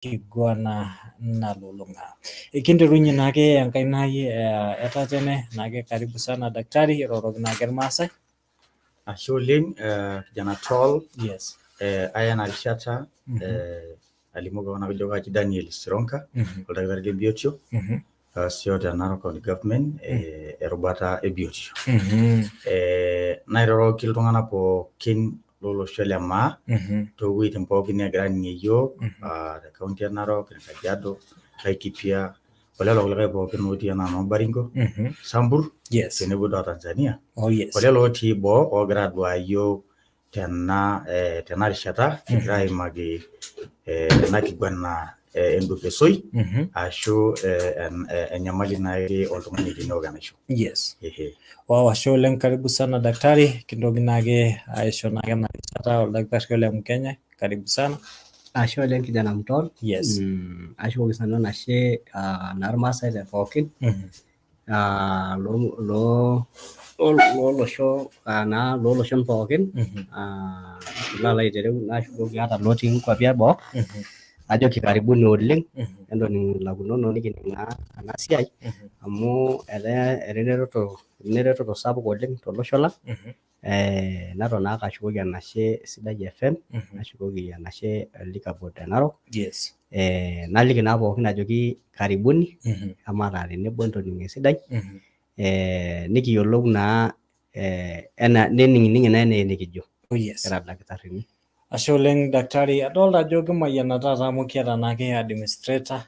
Enkiguana nalulung'a. Kinterunye naake enkaina ai etatene naake, karibu sana daktari, iroroki naake irmaasai. Ashe oleng, kijana Tol. Aya ena rishata alimu kewon ajo kaji Daniel Sironka, oldakitari le biotisho, oasisho te Narok County Government, erubata e biotisho. Nairoroki iltung'anak pookin lolosho le maa toowueitin pookin neegira aaning'ie iyiook, te kaunti e Narok, te Kajiado, Laikipia, olelo kulikae pookin otii enaa noo Baringo, Sambur, tenebo doi o Tanzania, olelo otii boo oogira aduaya iyiook tena rishata kigira aimaki ena kiguana endukesoi ashu enyamali naake oltung'ani teneok enaisho. Ehe. Wow, ashe oleng, karibu sana daktari. Kintoki naake aisho naake ena rishata oldakitari Ole Mkenya. Karibu sana. Ashe oleng, kijana Mtol. Ashukoki sinanu enashe naa irmaasai te pookin loo lolosho naa looloshon pookin, ilo alo aitereu nashukoki ata lotii nkuapi eboo, ajoki karibuni oleng, entoning lakunono nikining naa ena siai amu etaa eneretoto sapuk oleng tolosho lang. Neton naake ashukoki enashe Sidai FM, nashukoki enashe Liquor Board e Narok, naliki naa pookin ajoki karibuni, emataa tenebo entoning esidai, nikiyiolou naa ena nening'ining'i naa enaa enikijo kira ildakitarini. Ashe oleng daktari, adolta ajo kimayiana taata amu kiata naake administrator,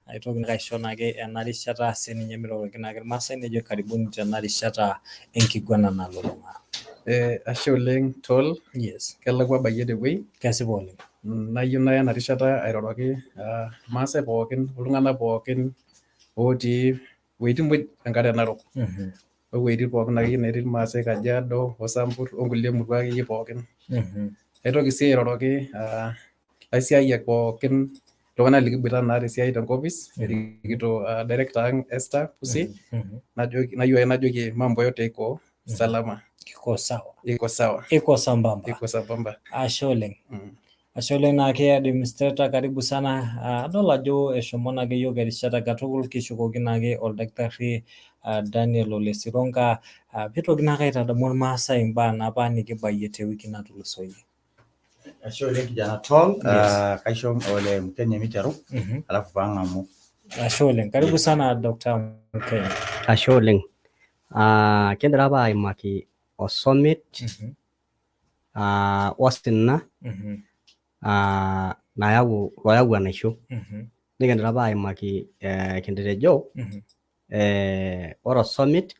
aitoki naake aisho naake ena rishata sininye miroroki naake irmaasai nejo karibuni tena rishata enkiguana nalulung'a. Ashe oleng, Tol. Kelakwa abayie tewuei. Kesipa oleng. Nayieu naya ena rishata airoroki irmaasai pookin oltung'anak pookin otii wueitin muj enkare Narok owueitin pookin akeyie netii irmaasai, Kajiado o Sambur onkulie murua akeyie pookin. Aitoki sii airoroki laisiayiak pookin, iltung'anak likiboita naa tesiai tenkopis erikito director ang Esther Pusi, najoki, nayieu ake najoki mambo yote iko salama. Iko sawa. Iko sawa. Iko sambamba. Iko sambamba. Ashe oleng. Ashe oleng naake administrator, karibu sana. Adol ajo eshomo naake yiok erishata katukul, kishukoki naake oldakitari Daniel Ole Sironka pitoki naake aitadamu irmaasai imbaa napa nikibayie te wiki natulusoyie. Ashe oleng, kijana Tol. Kaisho Ole Mkenya miteru, alafu paang'amu. Ashe oleng. Karibu sana, Dr. Mkenya. Ashe oleng. Kigira apa aimaki osomit osina nayau loyau enaisho. Nikingira apa aimaki kitejo ore osomit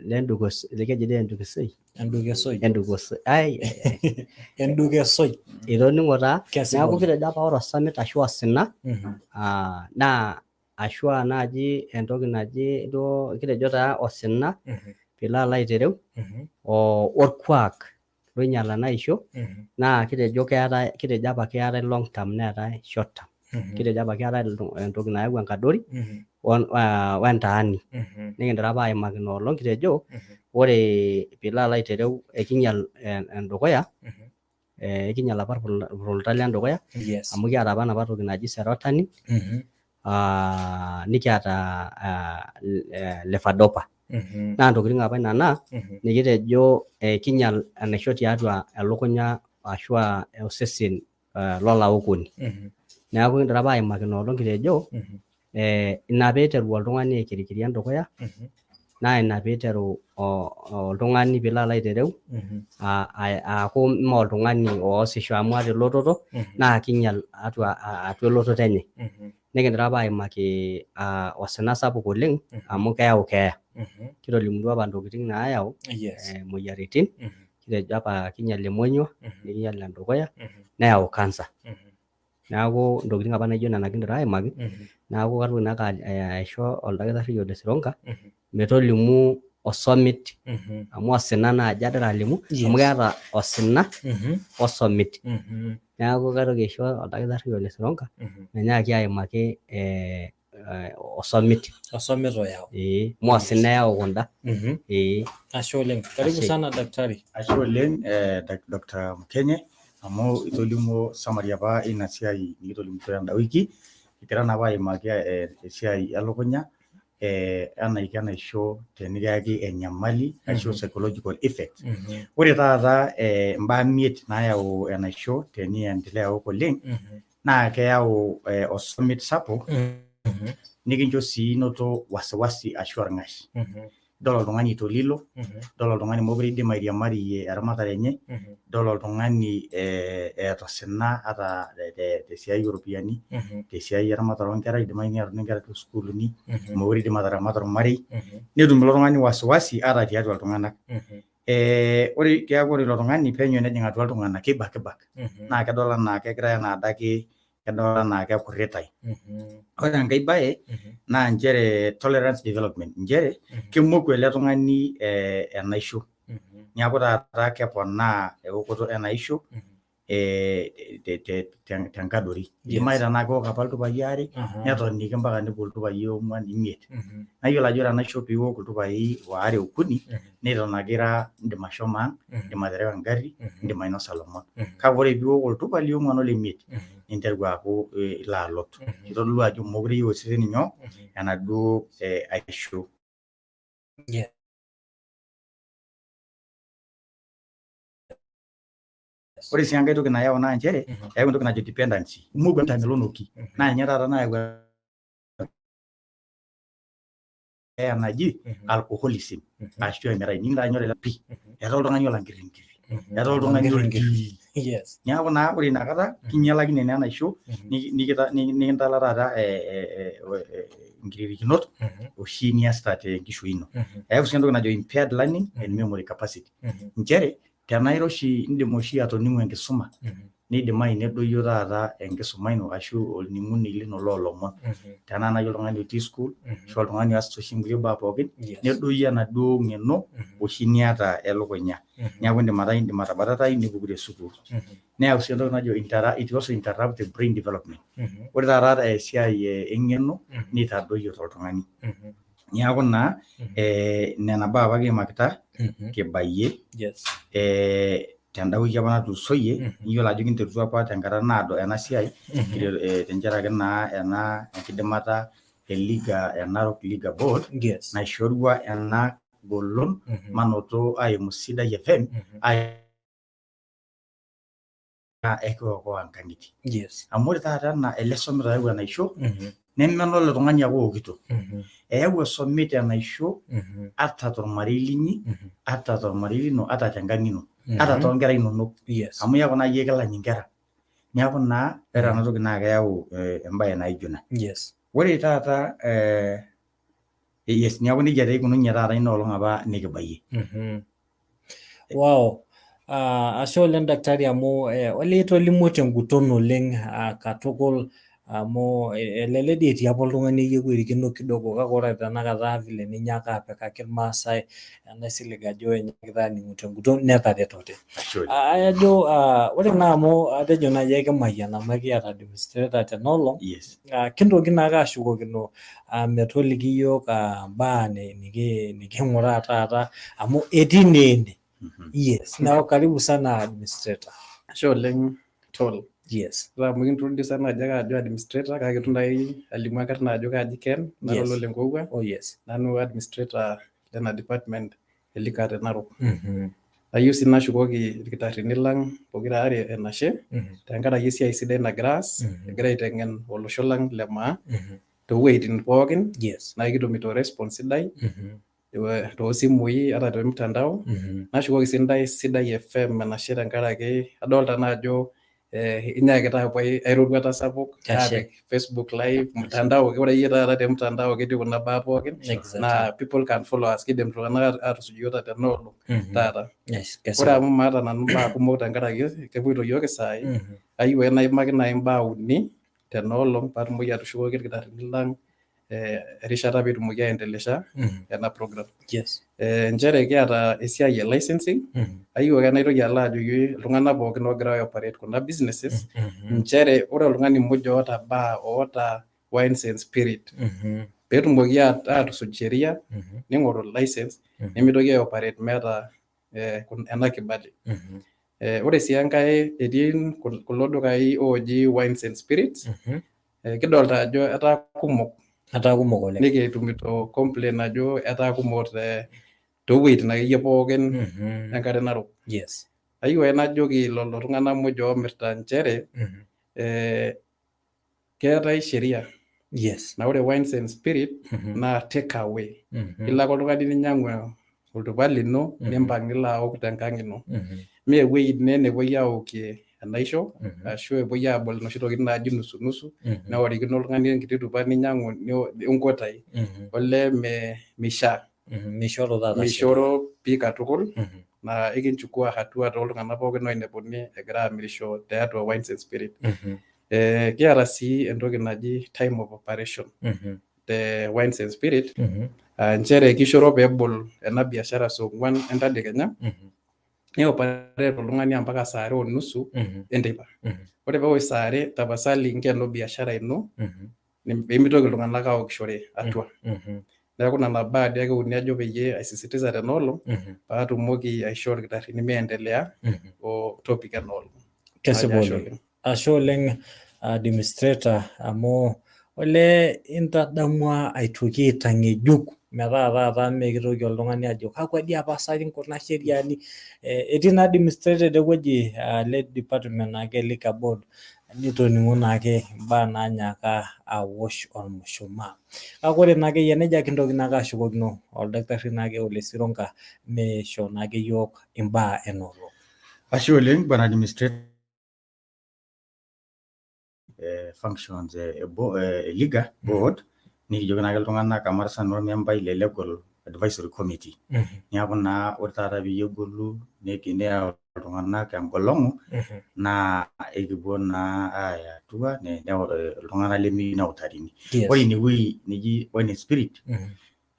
lendukos keji dii endukesoi. Endukesoi. Endukesoi, ai ai, ai. Endukesoi. Itoning'o taa. Kesipa neeku oleng. Kitejo apa ore osomit ashu osina naa ashua naaji entoki naji duo kitejo taa osina piilo alo aitereu orkuak loinyial ena aisho naa kitejo keetae, kitejo apa keetae long term neetae short term. Kitejo apa keetae entoki nayau enkadori wentaani. Nikindira apa aimaki ina olong, kitejo ore piilo alo aitereu ekinyial endukuya, ekinyial apa irpulta lendukuya amu kiata apa enapa toki naji serotonin, nikiata levodopa, naa ntokitin apa nena nikitejo kinyial enaisho tiatua elukunya ashua osesen lolaokoni. Neeku kindira apa aimaki ina olong, kitejo ina piiteru oltung'ani aikirikiria endukuya, naa ina piiteru oltung'ani piilo alo aitereu aaku ime oltung'ani oosisho amu ata elototo naa kinyial atua atua elototo enye. Nikindira apa aimaki osina sapuk oleng amu keyau keeya. Kitolimutuo apa ntokitin naayau moyiaritin. Kitejo apa kinyial emonyua, nikinyial endukuya, neyau cancer. Neeku ntokitin apa naijo nena kindira aimaki. Neeku katoki naake aisho oldakitari Ole Sironka metolimu osomit amu osina naaji agira alimu amu keeta osina osomit. Neeku kaitoki aisho oldakitari Ole Sironka menyaaki aimaki osomit. Osomit oyau. Ee, amu osina eyau kunda. Ee. Ashe oleng. Karibu Ashe. Sana daktari. Ashe oleng, Dr. Mkenye. Amu itolimuo summary apa ina siai nikitolimutuo tenda wiki, kigira naa apa aimaki esiai elukunya, enaiko enaisho tenikiyaki enyamali ashu psychological effect. Ore taata imbaa 5 naayau enaisho teniendelea aok oleng, naa keyau osomit sapuk, nikincho sii inoto wasiwasi ashu orng'ash. Idol oltung'ani itolilo, idol oltung'ani mokure idim airiamariyie eramatare enye, idol oltung'ani eeta osina ata tesiai ooropiyiani, tesiai eramatare oonkera, idimayu neeta inkera toosukuulini, mokure idim ataramata ormarei, netum ilo tung'ani wasiwasi ata tiatua iltung'anak. Ore keeku ore ilo tung'ani penyo nejing atua iltung'anak, keibakibak, naa kedol anaa kegirai anaa adake, kedol anaa kekuritae. Ore enkae bae naa nchere tolerance development, nchere kemoku ele tung'ani enaisho. Niaku taata keponaa eokoto enaisho tenkadori. Idimayu tenaa keok apa iltupai 2, netoniki mpaka nepuo iltupai 4, 5. Naa iyiolo ajo ore enaisho piiwok iltupai 2 3, neton ake ira indim ashomo ang', indim aterewa engari, indim ainosa ilomon. Kake ore piiwok oltupa liong'wan ole 5, ninteru aaku ilo alot. Kitodolu ajo mokure eyieu osesen inyoo enaduo aisho. Ore sii enkae toki nayau naa nchere eyau entoki najo dependency. Imoku entamelonoki. Naa ninye taata nayau enaji alcoholism ashu emerai. Ninye taa ore pii. Etaa oltung'ani olankirinkiri. Etaa oltung'ani olkiili. Neeku naa ore ina kata kinyialaki nena enaisho, nikintala taata nkiririkinot oshi niasita tenkishui ino. Eyau sii entoki najo impaired learning and memory capacity. Nchere tenaa ira oshi indim oshi atoning'u enkisuma, neidimayu nedoyio taata enkisuma ino ashu olning'oni lino loolomon. Tenaa naaji oltung'ani otii sukuul ashu oltung'ani oasita oshi nkulie baa pookin, nedoyio enaduo ng'eno oshi niata elukunya. Neeku indim ataa indim atabatatayu nipuku te sukuul. Neyau sii entoki najo it also interrupt the brain development. Ore taata esiai eng'eno neitadoyio toltung'ani. Neeku naa nena baa apa kiimakita kibayie tenda wiki apa natulusoyie, niyiolo ajo kinterutua apa tenkata naado ena siai tenkaraki naa ena enkidimata e Liga e Narok Liga Board naishorua ena golon manoto aimu Sidai FM ekiokoa nkang'itie. Amu ore taata ena ele somit oyau enaisho neme ole tung'ani ake ookito. Eyau osomit enaisho ata tormarei linyi, ata tormarei lino, ata tenkang' ino, ata toonkera inonok. Amu iyaku naa iyie kilany inkera. Neeku naa ore ena toki naa keyau embae naijo ina. Ore taata yes, neeku nejia taa ikununye taata ina olong' apa nikibayie. Wow. Ashe oleng daktari amu olee itolimuo tenguton oleng katukul amu elelek dii etii apa oltung'ani oyieu erikino kidogo kake ore tenakata vile ninyaaka apikaki Irmaasai naisilig ajo enyaakita aning'u tenguton netaretote. Ajo ore naa amu atejo naaji ekimayian amu ekiata administrator tena olong, kintoki naake ashukokino metoliki iyiok imbaa niking'uraa taata amu etii naa ene. Yes, neeku karibu sana administrator. Ashe oleng Tol. Yes. Ore amu kintrodusa naaji ake ajo administrator kake itu nai alimu enkarna ajo kaaji Ken nara Ole Nkouwa. Oh yes. Nanu administrator lena department e Liquor te Narok. Ayieu sii nashukoki irkitarrini lang pokira aare enashe tenkaraki esiai sidai nagira aas, egira aiteng'en olosho lang le maa toowueitin pookin. Naa kitumito response sidai toosimui ata te mtandao. Nashukoki sii ntae Sidai FM enashe tenkaraki adolta naa ajo inyaakita apuo ai roruata sapuk aapik Facebook live mtandao. Ore iyie taata te mtandao ketii kuna baa pookin naa people can follow us, kidim iltung'anak aatusuj iyiook tena olong taata. Ore amu maata nanu imbaa kumok tenkaraki kepoito iyiook isaai, ayieu ake naimaki nai imbaa uni tena olong paatumoki atushukoki irkitarrini lang erishata peetumoki aendelesha ena program. Nchere kiata esiai e licensing, ayieu ake naitoki alo ajoki iltung'anak pookin oogira ai operate kuna businesses nchere ore oltung'ani muj oota bar oota wines and spirit peetumoki atusuj sheria ning'oru license nemitoki ai operate meeta ena kibali. Ore sii enkae etii kulo dukai ooji wines and spirits. Kidolta ajo etaa kumok. Etaa kumok oleng. Nikitumito complain ajo etaa kumok toowueitin akeyie pookin enkare Narok. Ayieu ake najoki lelo tung'anak muj oomirta nchere keetae sheria. Na ore wines and spirit naa take away. Ilo ake oltung'ani ninyang'u oltupa lino nimpang' nilo aok tenkang' ino. Mee ewueji ine nepuoi aokie enaisho ashu epuoi abol inoshi tokitin naaji nusu nusu neworikino oltung'ani enkiti tupa ninyang'u onkotai. Olee mishaa. Mishoru taata. Mishoro pii katukul. Naa ekinchukua hatua tooltung'anak pookin oinepuni egira amirisho tiatua wines and spirit. Kiata sii entoki naji time of operation te wines and spirit. Nchere kishoro peebol ena biashara saa ong'uan entadekenya nioperate oltung'ani mpaka saa are onusu enteipa. Ore peewosh saa are, tapasali nkeno biashara ino peemitoki iltung'anak aokishore atua. Neeku nena baa dii ake uni ajo peyie aisisitiza tena olong paatumoki aishoo irkitarrini meendelea o topic ena olong. Kesipa oleng. Ashe oleng administrator amu olee intadamua aitoki aitang'ejuk metaa taata mekitoki oltung'ani ajo kakwa dii apa sa kuna sheriani. Etii naa administrator ede wueji le department naake liquor board nitoning'o naake imbaa naanyaaka awosh ormushumaa. Kake ore naake eyia nejia kintoki naake ashukokino oldakitari naake Ole Sironka meisho naake yiok imbaa ena olong. Ashe oleng bwana administrator functions e liquor board nikijoki naake iltung'anak amu ara sinanu ormembai le legal advisory committee. Niaku naa ore taata peyie egolu neyau iltung'anak enkolong'u naa ekipuo naa aaya atua iltung'anak lemiyieu neutarini. Ore inewueji neji wine spirit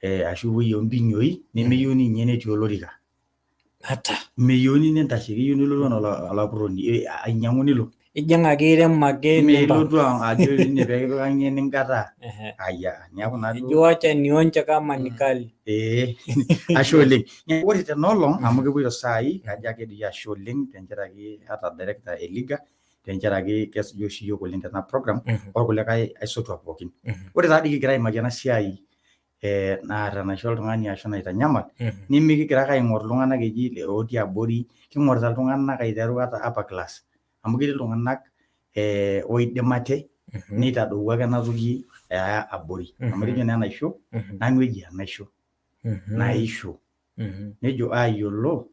ashu ewueji ompinyoi nemeyieuni ninye netii olorika. Ata. Meyieuni nintashe, keyieu nilotu anaa olapurroni ainyang'u nilo. Ijing ake irem ake nimpang'. Milotu ajo ine pee kipikakini eninkataa. Aya, niaku naa Ejo wacha nionje kama ni kali. Ashe oleng. Ore tena olong amu kepoito saai, kajo ake dii ashe oleng tenkaraki ata director e liquor tenkaraki kesuj oshi iyiok oleng tena program orkulikae aisotuak pookin. Ore taa dii kigira aimaki ena siai naata enaisho oltung'ani ashu naitanyamal, nimikigira ake aing'or iltung'anak eji otii abori, king'orita iltung'anak aiteru ata upper class. Amu ketii iltung'anak oidimate neitadowuo ake ena toki aya abori. Amu etejo naa enaisho, nanu eji enaisho, naisho. Nejo ayiolo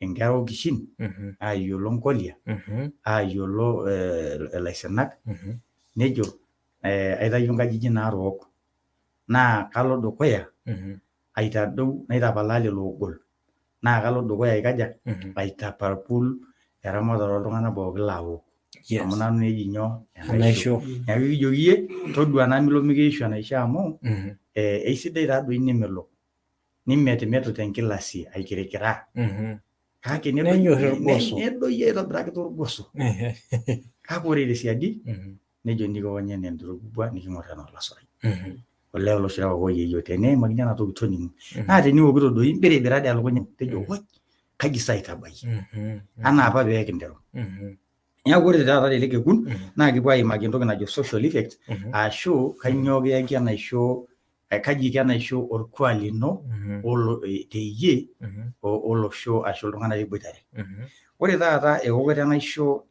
inkera okishin, ayiolo nkolia, ayiolo ilaisinak, nejo aitayio nkajijik narook. Naa kalo dukuya aitadou naitapalaa lelo oogol. Naa kalo dukuya aikaja aitaparpul eramatare oltung'anak pookin laok. Amu nanu naa eji nyoo enaisho. Neeku ekijoki iyie todua naa milo mikiishu enaisho amu eisidai taa doi nemelok. Nimetimetu tenkilasi aikirikiraa. Kake Nenyor irgoso. Nedoyio aitobiraki torgoso. Kake ore tesiadi nejo nikiwony enaa enturukubwa niking'or enaa olasurai. Olee oloshi lewa oyieyio teneimakini ena toki toning'o. Naa teniokito doi imbiribira dii elukunya tejo woi kaji sa aitabayie. Anaa apa pee kinteru. Neeku ore taata tele kekun naa kipuo aimaki entoki najo social effect ashu kainyoo kiyaki enaisho, kaji iko enaisho orkuak lino teyie olosho ashu iltung'anak liboitare. Ore taata eokoto enaisho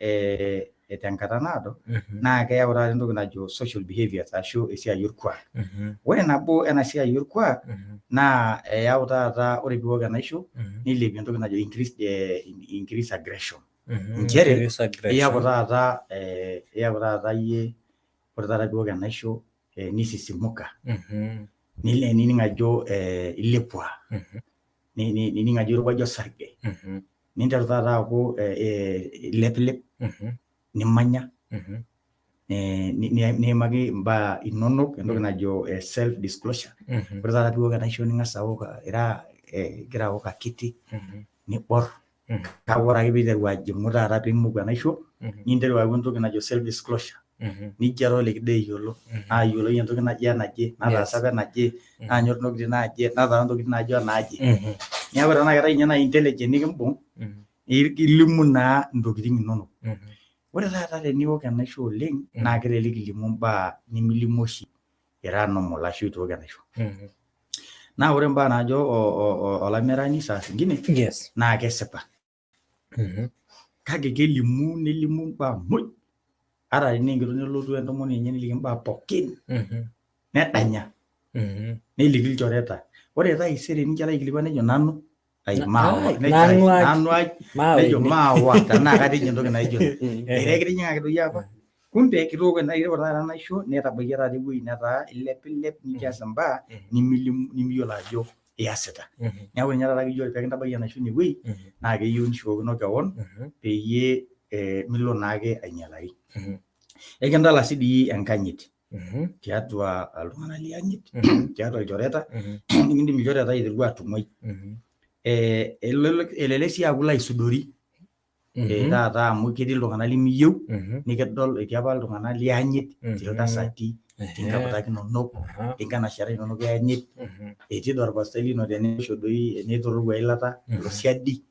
tenkata naado naa keyau taata entoki najo social behaviors ashu esiai orkuak. Ore nabo ena siai orkuak naa eyau taata ore piiwok enaisho nilepie entoki najo increase aggression. Nchere iyaku taata iyaku taata iyie ore taata piiwok enaisho nisisimuka nining ajo ilepua nining ajo irowuaja osarge ninteru taata aaku ilepilep nimanya niimaki imbaa inonok entoki najo self disclosure. Ore taata piiwok enaisho ning'as aok ira igira aok akiti nibor kake ore ake piiteru ajing'u taata piimoku enaisho ninteru aaku entoki najo self disclosure nijo era olikido eyiolo ayioloi entoki naje enaje nataasa apa enaje naanyor intokitin naaje nataasa intokitin naajo naaje. Neeku tenaa keetae ninye naaji intelligent nikimbung. Ilimu naa intokitin inonok. Ore taata teniok enaisho oleng naa kelelek ilimu imbaa nimilimu oshi ira normal ashu itu iok enaisho. Naa ore imbaa naajo olamirani saa zingine naa kesipa. Kake kelimu nelimu imbaa muj. Ata tenaa enkitok nelotu entomononi enye neliki imbaa pookin nedanya neliki ilchoreta. Ore taisere nincho aikilikuan nejo nanu ai maawa nanu ai nejo maawa tenaa katejo entoki naijo ina. Ere kitijing'aki doi apa. Kumbe kitooko ore taata enaisho netabaikia taata ewueji netaa ilepilep nikias imbaa nimilimu nimiyiolo ajo iyasita. Neeku ninye taata kijo ore peekintabaiki enaisho inewueji naa keyieu nishukokino kewon peyie milo naake ainyialari. Ekintala sii dii enkanyit tiatua iltung'anak lianyit, tiatua ilchoreta, nikindim ilchoreta aiteru atung'uai. Elelek sii aaku ilo aisudori taata amu ketii iltung'anak limiyieu nikidol, etii apa iltung'anak lianyit, etii iltasati, etii nkaputaki inonok, etii nkanashara inonok iyanyit, etii doi orpastai lino tenesho doi tenitoroku eilata ilo siadi,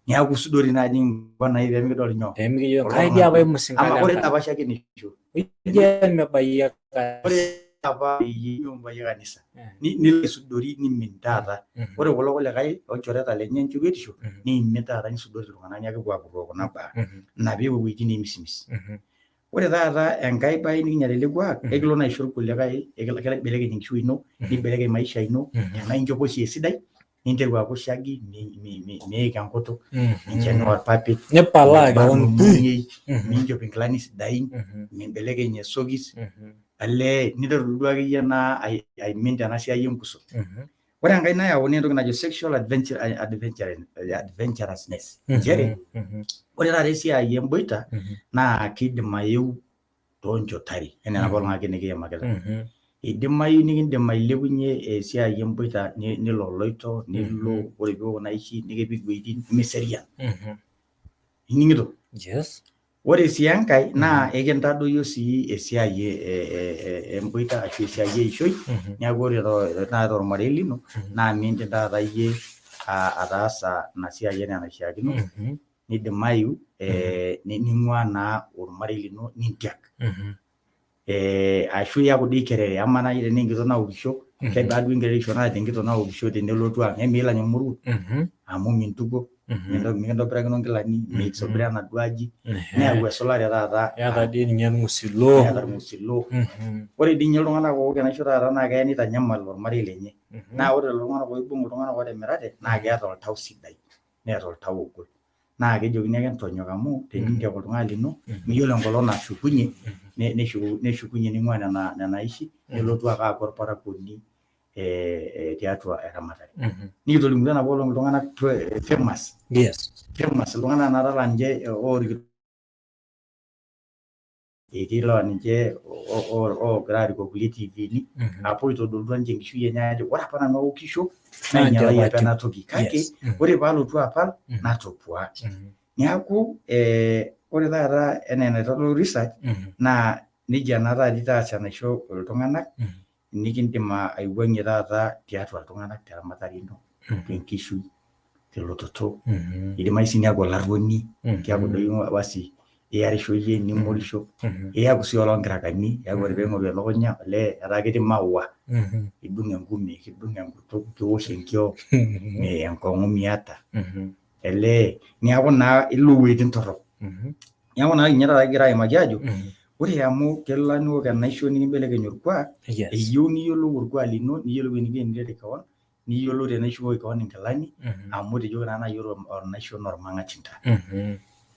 neeku isudori naaji nkonai pee mikidol nyoo. Pee mikiyiolo. Kai dii apa imusinka Ama ore apa shakenisho. Ijo emebayia Ore apa peyie mibayie kanisa. Nilo aisudori nimin taata. Ore kulo kulikae olchoreta lenye enchoruetisho niimin taata nisudori iltung'anak neeku kepuo apurroo kuna baa. Ina pee epuo wuejitin nemisimis. Ore taata enkae bae nikinyal ele kuak, ekilo naa aisho irkulikae, kibelekeny enkishui ino, nibelekeny maisha ino, tenaa inchopo oshi esidai, ninteru aaku shaggy, miik enkutuk, ninchenua irpapit, Nipalaa mibarn kewon pii. ormoniei, minchop inkilani sidain, mimbelekeny esokis, olee niteru duo akeyie naa aimin tena siai enkuso. Ore enkae nayau naa entoki najo sexual adventurousness. Nchere, ore taata esiai emboita naa kidim ayeu toonchot are enaa enapa ake nikiimakita. Eidimayu nikindim ailepunye esiai emboita nilo oloito, nilo ore piiwok kuna aishi nikipik iwueitin nemeserian. Ining'ito? Yes. Ore sii enkae naa ekintadoyio sii esiai emboita ashu esiai eishoi, neeku ore taata tormarei lino naa miindim taata iyie ataasa ina siai enaa enaishiakino, nidimayu ning'uaa naa ormarei lino nintiak. Ashu iyaku dii kerere, amaa naaji tenaa enkitok naokisho, kebaa duo enkerereisho naata enkitok naokisho tenelotu ang', emiilany ormoruo amu mintukuo, mikintobirakino nkilani, misobiraa enaduo aji, neyau esulare taata. Eeta dii ninye irng'usilo. Neeta irng'usilo. Ore dii ninye iltung'anak oowok enaisho taata naa keya nitanyamal ormarei lenye. Naa ore lelo tung'anak oibung' iltung'anak ootemirate naa keeta oltau sidai, neeta oltau ogol. Naa kejokini ake ntonyok amu tenintiak oltung'ani lino miyiolo enkolong nashukunye, neshukunye ning'ua nena aishi nelotu ake aaku orparakuoni tiatua eramatare. Nikitolimutuo enapa olong' iltung'anak famous. Famous iltung'anak tenakata laa ninche oorikito etii laa ninche oogira arikoo kulie TVni apa oitodolutua ninche enkishui enye ajo ore apa nanu aokisho nainyialayie apa ena toki kake ore paalotu apal natopua. Neeku ore taata enaa enaitodolu research naa nejia naa taata itaas enaisho iltung'anak nikindim aiwuang'ie taata tiatua iltung'anak teramatare ino, tenkishui, telototo. Idimayu sii niaku olarruoni, kiaku doi basi iyarisho iyie ning'orisho, iyaku sii oloonkirakani, keeku ore peing'oru elukunya olee etaa ketii maua, kidung' enkume, kidung' enkutuk, kiwosh enkiok, enkong'u miata, elee niaku naa ilo iwueitin torrok. Niaku naa ninye taata kigira aimaki aajo ore amu kelo niwok enaisho nikimbelekeny orkuak, eyieu niyiolou orkuak lino, niyiolou eniko eniret kewon, niyiolou tenaishopoki kewon inkilani, amu etejoki naa naaji ore enaisho naa ormang'atinda.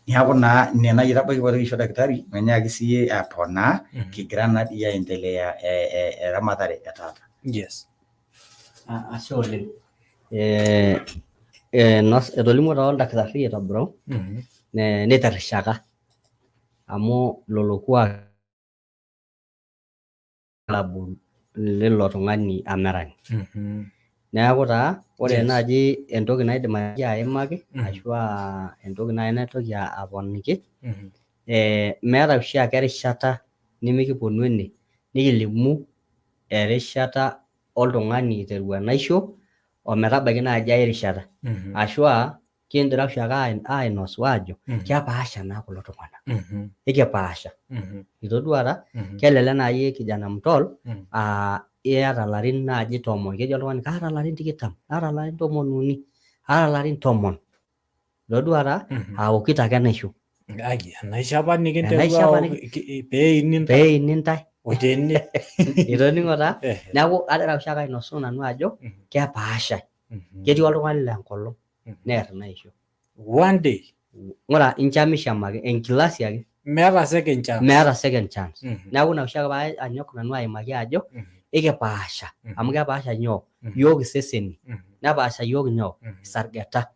Niaku naa ine naaji aitabaiki pee aisho daktari menyaaki siiyie aponaa kigira naa dii aendelea eramatare e taata. Ashe oleng. Etolimuo taa oldakitari aitobirau neitirrishaka amu lolo kuak lilo tung'ani amirani. Neeku taa ore naaji entoki naidim aimaki ashu entoki naaji naitoki aponiki, meeta oshiake erishata nimikiponu ene nikilimu erishata oltung'ani iteru enaisho ometabaiki naaji ai rishata. Ashu Kindira oshiake ainosu aajo kepaasha naa kulo tung'anak. Ekipaasha. Itodua ta kelelek naaji kijana mtol iyata ilarin naaji 10, kejo oltung'ani kaata ilarin 20, kaata ilarin 13, kaata ilarin 10. Itodua ta aokito ake enaisho. Ai, enaisho apa nikinterua aok pee eini intae. Pee eini intae. O tene. Itoning'o taa? Neeku agira oshiake ainosu nanu ajo kepaasha. Ketii oltung'ani laa enkolong neer ina aisho. One day. Ng'ura inchamisham ake, enkilasi ake. Meeta second chance. Meeta second chance. Neeku ina oshiake pee anyok nanu aimaki ajo ekipaasha. Amu kepaasha nyoo? Iyiok iseseni. Nepaasha iyiok nyoo? Isargeta.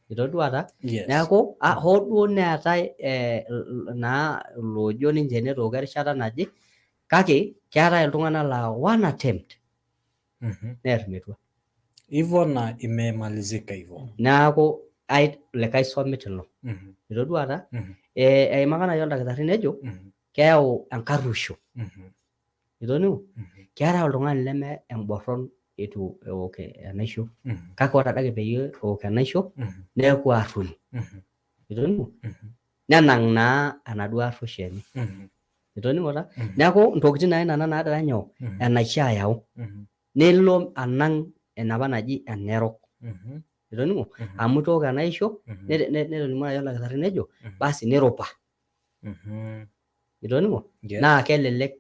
Itodua taa? Neeku hoo duo neetae naa loojo ninche netooko erishata naje, kake keetae iltung'anak laa one attempt neer metua. Hivyo na imemalizika hivyo. Neeku ai likae somit ilo. Itodua taa? Eimaka naaji oldakitari nejo keyau enkarruisho. Itoning'o? Keetae oltung'ani leme emborron eitu eok enaisho. Kake ore adake peyie eok enaisho neeku arruoni. Itoning'o? Nenang' naa enaduo arruosho enye. Itoning'o taa? Neeku intokitin naa nena naagira nyoo enaisho ayau. Nelo anang' enapa naji enerok. Itoning'o? Amu itooko enaisho netolimuo naaji oldakitari nejo basi nirupa. Itoning'o? Naa kelelek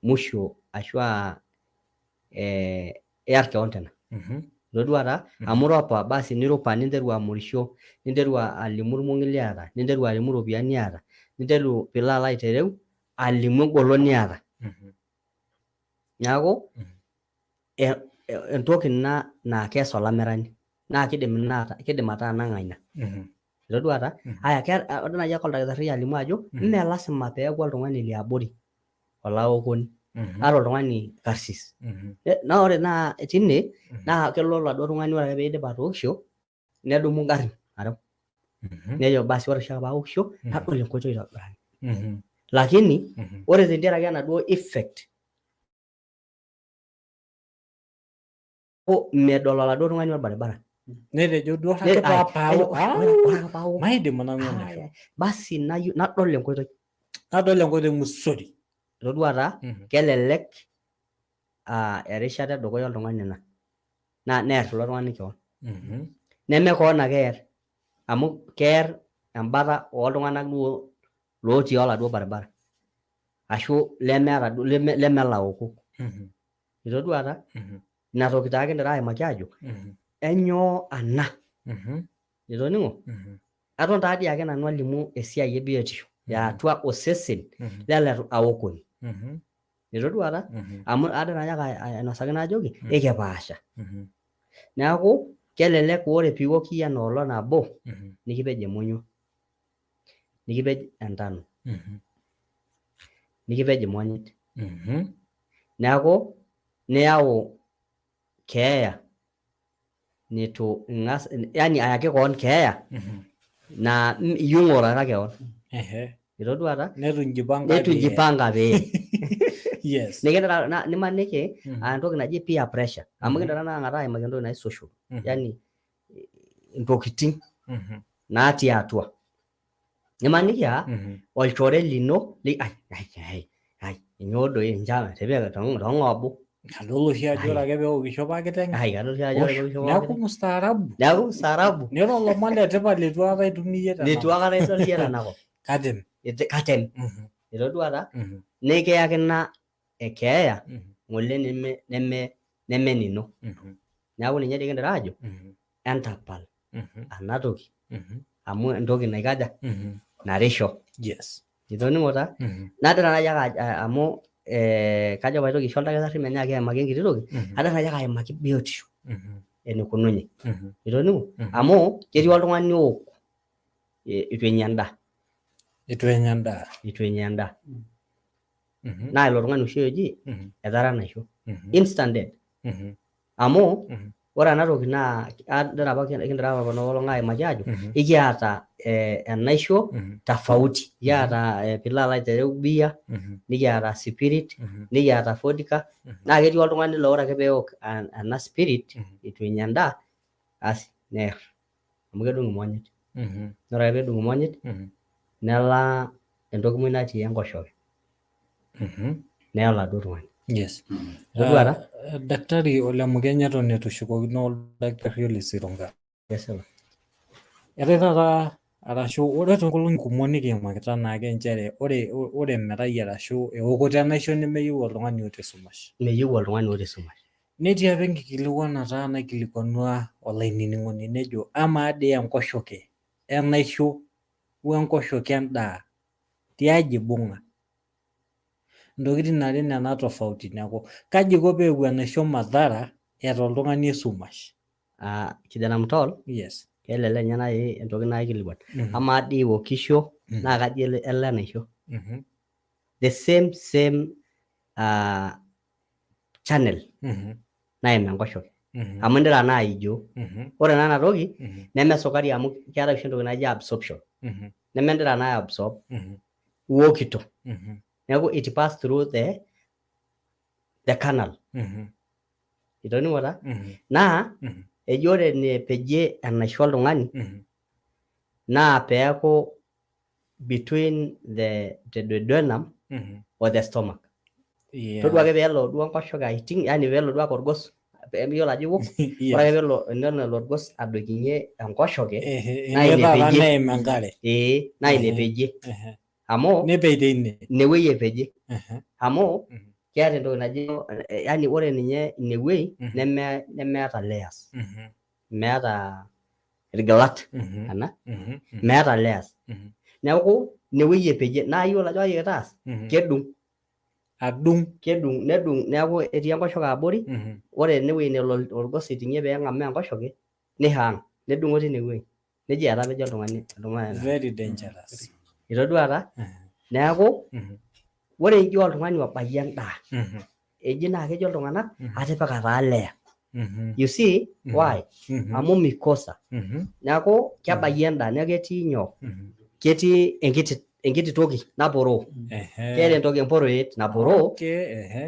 musho ashu iyar keon tena. Itodua taa? Amu iropa basi nirupa ninteru amurisho, ninteru alimu irmong'i liata, ninteru alimu iropiyiani niata, ninteru piilo alo aitereu alimu engolon niata. Neeku entoki ina naa kees olamirani naa kidim ataa nang'a ina. Itodua taa? Aya, ore naaji ake oldakitari alimu ajo mme lasima peeku oltung'ani liabori olaokoni, ata oltung'ani karsis. Naa ore naa tine naa kelo oladuo tung'ani ore ake piidip atookisho nedumu ingarrin areu. Nejo basi ore oshiake paaokisho nadol enkoitoi aitobiraki. Lakini ore tentiaraki enaduo effect medol oladuo tung'ani orbaribara. Netejo duo ake paaok, maidim nanu enaisho. Basi nadol enkoitoi. Nadol enkoitoi musori. Itodua taa? Kelelek erishata edukuya oltung'ani ina. Naa neer ilo tung'ani keon. Neme keon ake eer. Amu keer embata ooltung'anak duo lootii oladuo baribara. Ashu lemeeta leme laokok. Itodua taa? Ina toki taa kingira aimaki aajo enyoo ana. Itoning'o? Aton taa dii ake nanu alimu esiai e biotisho eatua osesen lele aokoni. Itodua taa? Amu adol naake ainosaki najoki ekipaasha. Neeku kelelek ore piiwok iyie ena olong' nabo nikipej emonyua, nikipej entano, nikipej imonyit. Neeku niyau keeya nitu ing'as yani ayaki koon keeya naa iyie ong'oraka keon. Itodua taa? Neitu injipanga Neitu injipanga pee. Nikintara nimaniki entoki naji peer pressure. Amu kintara naa ang'ata aimaki entoki naji social. Yani intokitin natii atua. Nimaniki aa olchore lino ai ai inyoo doi inchama tipika tong'obu. Adol oshi ajo ore ake peokisho pakiteng. Ai adol oshi ajo ore peokisho Neeku mustaarabu. Neeku mustaarabu. Niro ilomon le tipat leitu aikata itumie tenakop. Leitu aikata idol iyie tenakop. Katem. Katem. Itodua taa? Nikiyaki ina keeya ng'ole neme nino. Neeku ninye dii kingira aajo entapal ena toki amu entoki naikaja narisho. Itoning'o taa? Nagira naaji ake amu kajo paitoki aisho oldakitari menyaaki aimaki enkiti toki, agira naaji ake aimaki biotisho enikununye. Itoning'o? Amu ketii oltung'ani ook eitu enya endaa. Eitu enya endaa. Eitu enya endaa. Naa ilo tung'ani oshi oji etara enaisho. Instant death. Amu ore ena toki naa adol apa kindira apa kuna olong aimaki aajo ekiata enaisho tofauti. Kiata piilo alo aitereu bia, nikiata spirit, nikiata vodka. Naa ketii oltung'ani laa ore ake peok ena spirit eitu enya endaa, asi neer. Amu kedung imonyit. Ore ake peedung imonyit nelaa entoki muj natii enkoshoke. Neya oladuo tung'ani. Yes. Itodua taa? Daktari Ole Mukenya eton eitu eshukokino oldakitari Ole Sironka. Kesipa. Eetae taata arashu ore toonkolong'i kumok nikiimakita naake nchere ore emerai arashu eokoto enaisho nemeyieu oltung'ani oota esumash. Meyieu oltung'ani oota esumash. Netii apa enkikilikuanata naikilikuanua olainining'oni nejo amaa dii enkoshoke enaisho wenkoshoke endaa tiaji ibung'a? Intokitin are nena tofauti neeku kaji iko peeku enaisho madhara eeta oltung'ani esumash? Kijana Mtol, Yes. kelelek ninye naaji entoki naikilikuan. Amaa dii iwokisho naa kaji elo enaisho? The same channel naim enkoshoke. Amu indira naa aijo. Ore naa ena toki neme sukari amu keetae oshi entoki naji absorption. Nemendira naa absorb iwokito. Neeku it pass through the canal. Itoning'o taa? Naa eji ore enepejie enaisho oltung'ani naa peeku between the duodenum o the stomach. Todua ake peelo duo enkoshoke aiting, yani peelo duo ake orgos, miyiolo ajo iwok, ore ake peelo nelo orgos adokinye enkoshoke naa Ine taata ine epejie. Neim enkare. Ee, naa ine epejie. Amu Nepej teine. Inewueji epejie. Amu keeta entoki naji yani ore ninye inewueji nemeeta layers. Meeta irgilat ana meeta layers. Neeku inewueji epejie. Naa iyiolo ajo kaji kitaas? Kedung. Adung. Kedung, nedung neeku etii enkoshoke abori. Ore enewueji nelo orgos aiting'ie pee eng'amaa enkoshoke nihang nedung'o tinewueji. Nejia etapejo oltung'ani oltung'ani. Very dangerous. Itodua taa? Neeku ore ijo oltung'ani obayie endaa eji naa kejo iltung'anak atipika taa layer. You see why? Amu mikosa. Neeku kebayie endaa neeku ketii nyoo? Ketii enkiti toki naporoo. Keeta entoki emporoet naporoo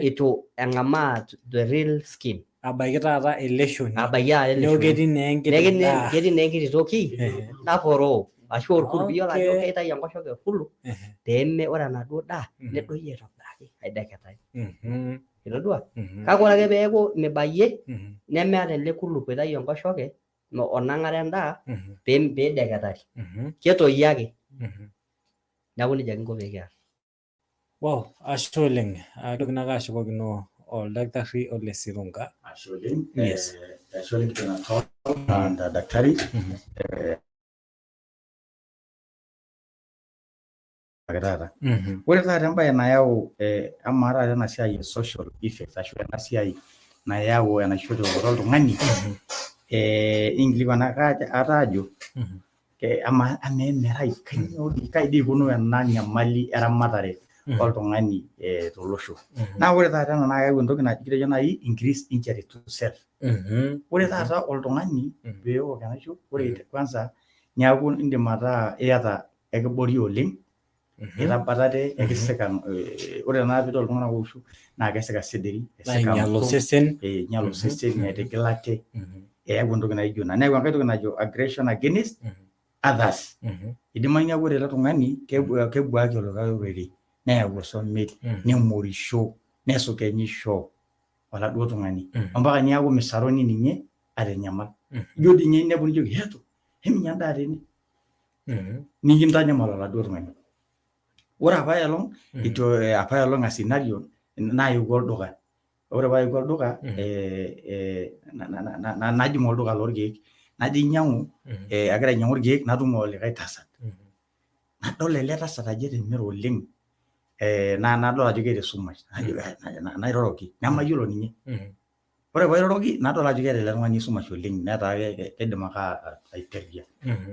itu eng'amaa the real skin. Abaiki taata ele shoni. Abaiki taata ele Neeku shoni. ketii naa enkiti Neeku daa. ketii naa enkiti toki naporoo ashu orkulup. Iyiolo ajo keitayu enkoshoke orkulup pee ore enaduo daa nedoyio aitobiraki aideketari. Itodua? Kake ore ake peeku mibayie nemeeta ele kulup oitayu enkoshoke onang'are endaa pee ideketari. Ketoyio ake. Neeku nejia kinko pee kias. Wow, ashe oleng. Aitoki naake ashukokino oldakitari Ole Sirunga. Ashe oleng. Yes. Ashe oleng kijana Tol and daktari. Ake taata. Ore taata embae nayau amaa taata ena siai e social effects ashu ena siai nayau enaisho teokoto oltung'ani inkilikuanaka ata ajo amaa emerai kainyoo dii kai dii ikununo ena nyamali eramatare oltung'ani tolosho. Naa ore taata ena naa keyau entoki naji kitejo naaji increase injury to self. Ore taata oltung'ani peewok enaisho ore kwanza niaku indim ataa iyata ekibori oleng itabatate ekisika ore tenakata piidol iltung'anak ooshu naa kesika sederi esika Nainyial nkutuk, osesen. Einyial osesen etigilate eyau entoki naijo ina. Neyau enkae toki najo aggression against others. Idimayu neeku ore ele tung'ani kebuaki olikae orere neyau osomit nemorisho nesukenyisho oladuo tung'ani ompaka niaku misaruni ninye ata enyamal. Ijo dii ninye inepu nijoki hetu eminya endaa tene nikintanyamal oladuo tung'ani. Ore apa elong itu apa elong a scenario naayewuo olduka. Ore paayewuo olduka najing olduka lorkeek najo ainyiang'u agira ainyiang'u irkeek natum olikae tasat. Nadol ele tasat ajo etimira oleng naa nadol ajo keeta esumash nairoroki nemayiolo ninye. Ore pairoroki nadol ajo keeta ele tung'ani esumash oleng netaa keidim ake aiteria.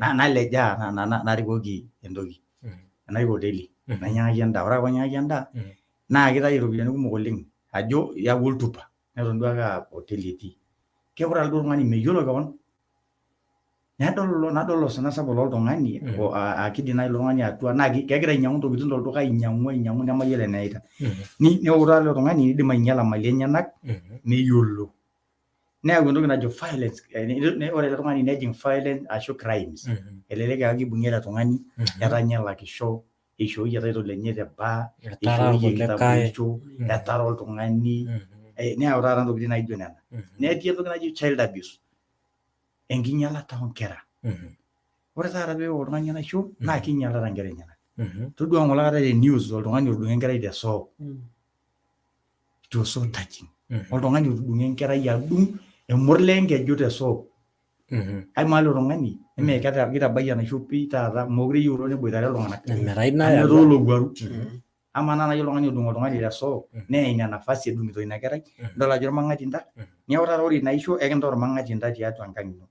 Nalejaa narikoki entoki narik hoteli nainyiang'aki endaa. Ore ake painyiang'aki endaa naa kitayu iropiyiani kumok oleng ajo yau oltupa neton duo ake aa hoteli etii. Keku ore oladuo tung'ani meyiolo kewon nedol nadol osina sapuk loltung'ani aa kidim naaji ilo tung'ani atua naa kegira ainyiang'u intokitin tolduka ainyiang'u ainyiang'u nemayiolo eneyaita. Neutaa ilo tung'ani nidim ainyiala imali enyenak neyiolo. Neyau entoki najo violence, ore ele tung'ani nejing violence ashu crimes. Elelek aa kibung'i ele tung'ani etanya elakisho, eishooyie title enye te bar, Etara eishooyie kulikae. kitambulisho, etara oltung'ani, neyau taata ntokitin naijo nena. Netii entoki naji child abuse, enkinyialata oonkera. Ore taata peewok oltung'ani enaisho naa kinyialata inkera enyenak. Todua ng'ole kata te news oltung'ani otudung'o enkerai te soo, it was so touching. Oltung'ani otudung'o enkerai adung emurla enkeju te soo. Amaa ilo tung'ani eme kitabayie enaisho pii taata, mookure eyiolo neboitare iltung'anak. Emerai Amu naya. etaa olowuaru. Amaa naa naaji oltung'ani odung oltung'ani te soo neya ina nafasi edung'ito ina kerai, idol ajo ormang'atinda. Neeku taata ore ina aisho ekintaa ormang'atinda tiatua enkang ino.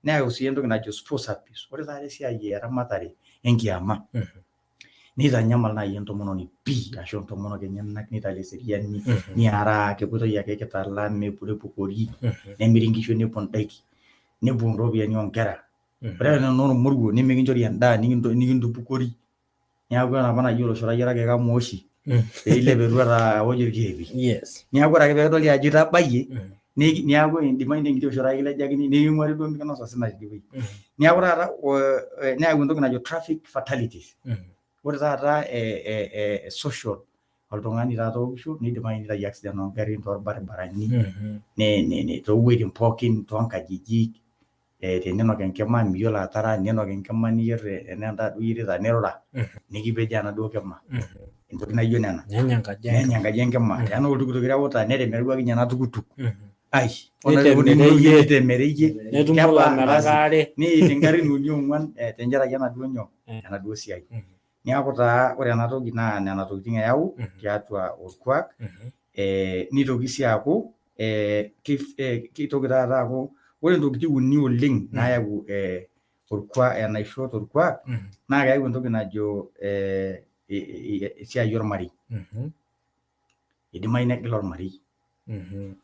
Neyau sii entoki najo spouse abuse. Ore taata esiai eramatare enkiama neitanyamal naaji entomononi pii ashu intomonok enyenak neitali eseriani, niaraa kepuoitoi ake kitala nepukori, nemiri inkishu nepuo indaiki, nepuo iropiyiani oonkera. Ore ena ormoruo nemikinchori endaa nikintupukori. Neeku ore apa naji oloshoro ayiaraki kamooshi peilep eruat aoj irkeepi. Neeku ore ake peedoli ajo itabayie, neeku indimayu enkiti oshoro ake kilejakini niking'uari duo mikinosa osina tidie wueji. Neeku taata neyau entoki najo traffic fatalities. Ore taata social oltung'ani taata ookisho neidimayu nitayu accident oongarrin torbaribarani, toowueitin pookin, toonkajijik, teninok enkima miyiolo atara, ninok enkima niyier tenaa endaa duo iyierita nirura, nikipejoo enaduo kima. Entoki naijo nena. Nenya enkaji Nenya enkaji enkima. Tenaa oltukutuk ireuta netemerua ninye ena tukutuk. Ai, Nitemereyie. nitemereyie. Netumo Kebaa ilamirak basi. aare. Niit ingarrin uni ong'uan tenkaraki enaduo nyoo, enaduo siai. Neeku taa ore ena toki naa nena tokitin eyau tiatua orkuak. Nitoki sii aaku kitoki taata aaku ore ntokitin uni oleng naayau orkuak enaisho torkuak naa keyau entoki najo esiai ormarei. Idimayu negila ormarei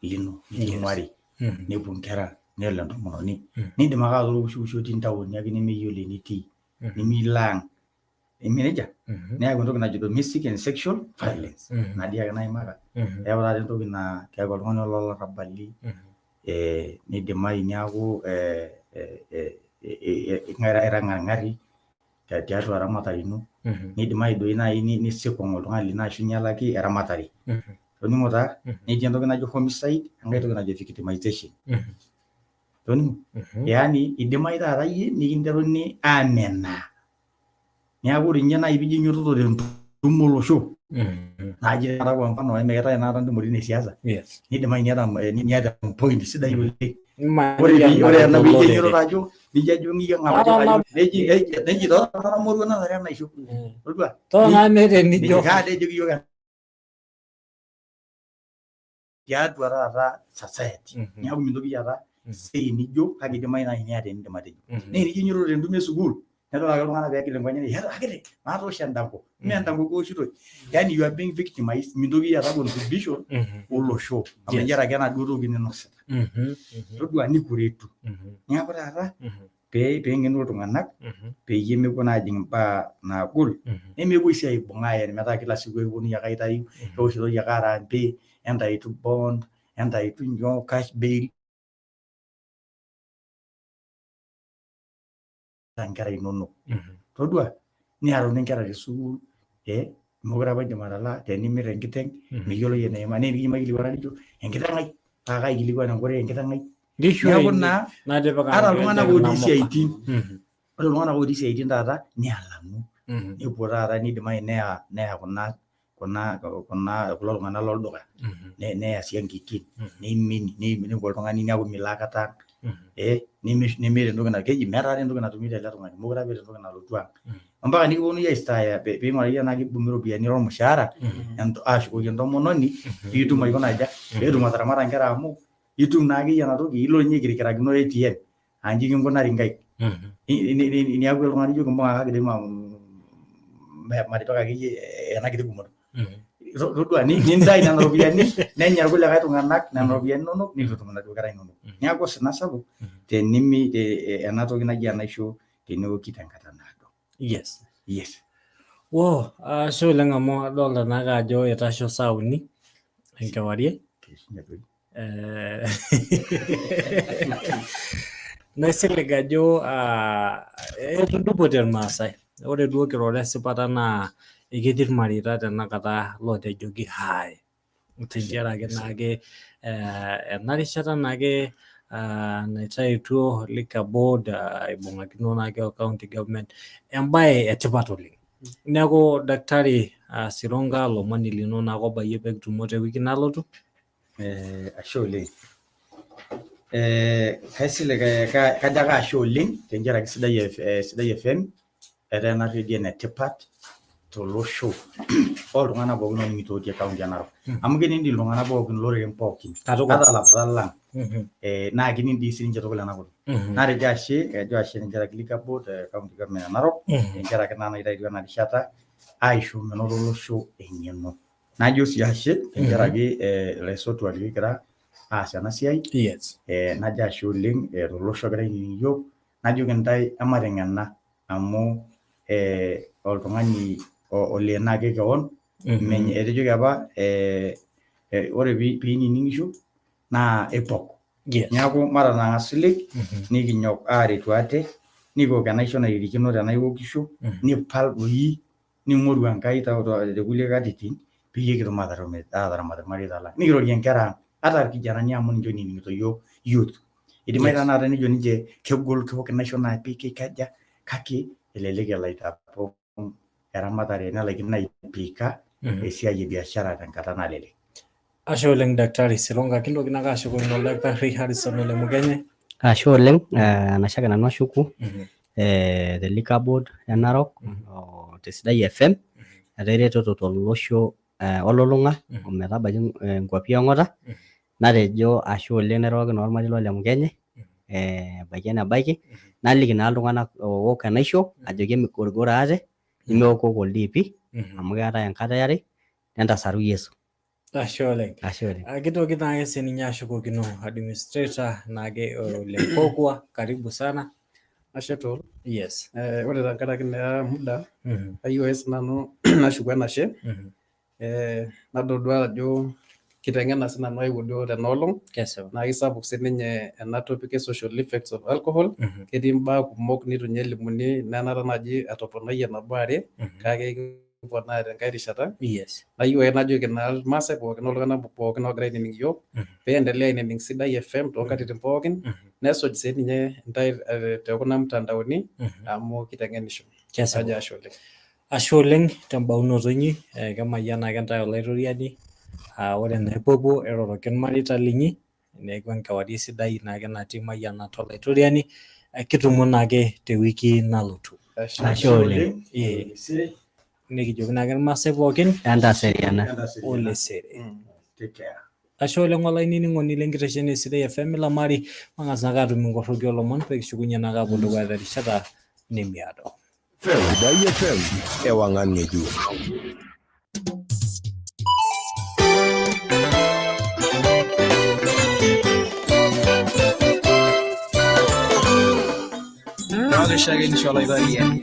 lino niting'uari, nepuo inkera nelo entomononi, nindim ake atooshiwosho itii ntaoni ake nemeyiolo enitii, nimilo ang', eme nejia? Neyau entoki najo domestic and sexual violence ina dii ake naimaka. Eyau taata entoki naa keeku oltung'ani lolarrabali, nidimayu niaku ira ng'aring'ari tiatua eramatare ino, nidimayu doi naaji nisikong oltung'ani lino ashu inyialaki eramatare. Toning'o taa, netii entoki najo homicide, enkae toki najo victimization. Toning'o? Yaani idimayu taata iyie nikinteruni amenaa. Neeku ore ninye naaji piijo inyototo tentumo olosho, naaji taata kwa mfano emekeetae tenakata ntumoritin e siasa, nidimayu niata point sidai oleng. Ore ena piijo inyototo ajo, nijo ajo ng'apajo neji toora natara enaisho. Todua? Too meeta enijo. Kaa dii ejoki iyiok tiatua taata society. Neeku mintoki aata say nijo kake idimayu naaji niata enidim atejo. Naa enijo inyototo tentumo esukuul, nedol ake iltung'anak peegil inkonyek nejo akiti maatoosho endango. Mee endango kiwoshitoi. Yaani you are being victimized, mintoki aata contribution olosho amu nchere ake enaduo toki ninosita. Todua nikuretu. Neeku taata pee eng'enu iltung'anak peyie mepuo naa ajing imbaa naagol, nemepuoi sii aibung' aayen metaa kila siku ekiponunui ake aitayu, keoshitoi ake harambee, entaitu bond, entaitu nyoo cash bail inkera inonok. Todua? Niaruni inkera te sukuul, meekure apa indim atalaa tenimir enkiteng', miyiolo eneima, naa enikijo maikilikuana nijo enkiteng' ai, paa kaikilikuan enkoitoi enkiteng' ai. Nkishu Neeku ainei naa natipika ata iltung'anak nkejek otii namuka. isiaitin, ore iltung'anak otii isiaitin taata nealanu, nepuo taata nidimayu neya kuna kuna kuna kulo tung'anak lolduka, neya isiankikin, neimin, nepuo oltung'ani neeku milo aikata ang', nemeeta entoki na keji meeta taata entoki natumi tele tung'ani, meekure apa eeta entoki nalotu ang'. Ompaka nikiponunui aistaya piing'urari tenaa kibung'i iropiyiani ormushaara ashukoki entomononi piitum aikuna aja, peetum ataramata inkera amu itum naa akeyie ena toki ilo ninye aikirikirakino ATM aa inji kinkunari inkaik. Niaku oltung'ani ijoki mbung'akaki doi matipika akeyie ena kiti gumoto. Todua nintayu nena ropiyiani nenya irkulikae tung'anak nena ropiyiani inonok neitu etum inaduo kera inonok. Neeku osina sapuk tenimi ena toki naji enaisho teneoki tenkata naado. Yes. Wow, ashe oleng amu adolta naake ajo eitasho saa uni enkewarie. Keishunye doi. Naisilig ajo etudupote irmaasai. Ore duo kiroro esipata naa eketii irmareita tenakata lootejoki hai tentiaraki naake ena rishata naake naitaituo liquor board aibung'akino naake o county government, embaye etipat oleng. Neeku Daktari Sironga, lomoni lino naake obayie pee kitumo te wiki nalotu. Ashe oleng. Kaisilig kajo ake ashe oleng tenkaraki Sidai FM etaa ena redio enetipat tolosho oltung'anak pookin ooning'ito otii county e Narok. Amu kening dii iltung'anak pookin iloreren pookin ata ilaputak lang naa kening dii sininche tukul ena kutuk. Natejo ashe, ejo ashe tenkaraki liquor board county government e Narok tenkaraki naa naitaituo ena rishata aisho menoto olosho eng'eno. Najo sii ashe tenkaraki ilaisotuak likigira aas ena siai. Najo ashe oleng tolosho ogira ainining iyiok, najoki intae emateng'ena amu oltung'ani oleenoo ake kewon. Etejoki apa ore piinining'isho naa ipok. Neeku matanang'a silig nikinyok aaretu ate, nikiwok enaisho nairirikino tenaa iwokisho, nipal doi ning'oru Enkai tekulie katitin peyie kitum aataramat irmareita lang. Nikirorie inkera ang ata irkijanani amu ninche oinining'ito iyiok youth. Idimayu tenakata nejo ninche kegol kewok inaisho naapi keikaja kake elelek elo aitapong eramatare nelaikino aipika esiai e biashara tenkata nalelek. Ashe oleng Daktari Sironga, kintoki naake ashukokino Oldakitari Harrison Ole Mukenye. Ashe oleng, anashe ake nanu ashuku te liquor board e Narok o te Sidai FM etaa eretoto tolosho olulung'a ometabaiki nkuapi e ong'ata. Natejo ashe oleng nairoroki naa ormarei lo Lemukenye ebaiki enebaiki naliki naa iltung'anak owok enaisho ajoki emigorigoro ate nemeokiwoko ildiipi amu keetae enkata eare nentasaru Yesu. Ashe oleng. Ashe oleng. Kitoki naake sininye ashukokino administrator naake Ole Nkokua, karibu sana. Ashe tol. Yes. Ore tenkaraki naa muda ayieu ake sinanu nashuku enashe nadol duo ajo kiteng'ena sinanu aewuo duo tena olong Kesipa. naa kisapuk sininye ena topic e social effects of alcohol. Ketii imbaa kumok nitu ninye elimuni nenare naaji atoponayie nabo are kake kiponaa tenkae rishata. Nayieu ake najoki naa irmaasai pookin oltung'anak pookin oogira ainining iyiok pee endelea ainining Sidai FM toonkatitin pookin nesuj sininye intae tekuna mtandaoni amu kiteng'enisho. Kesipa. Ajo ashe oleng. Ashe oleng tembaunoto inyi, kemayian ake ntae olaitoriani. Ore naa ipuopuo eroroki irmareita linyi, neeku enkewarie sidai naake natii mayianata olaitoriani. Kitumo naake te wiki nalotu. Ashe oleng. Nikijoki naake irmaasai pookin Entaseriana. olesere. Take care. Ashe oleng olainining'oni lenkitesheni e Sidai FM Lamari, mang'as naake atum inkoroki oolomon pee kishukunye naake apuo dukuya terishata nemiado. Sidai FM, ewang'an ng'ejuk. Shakenisho Olaitoriani.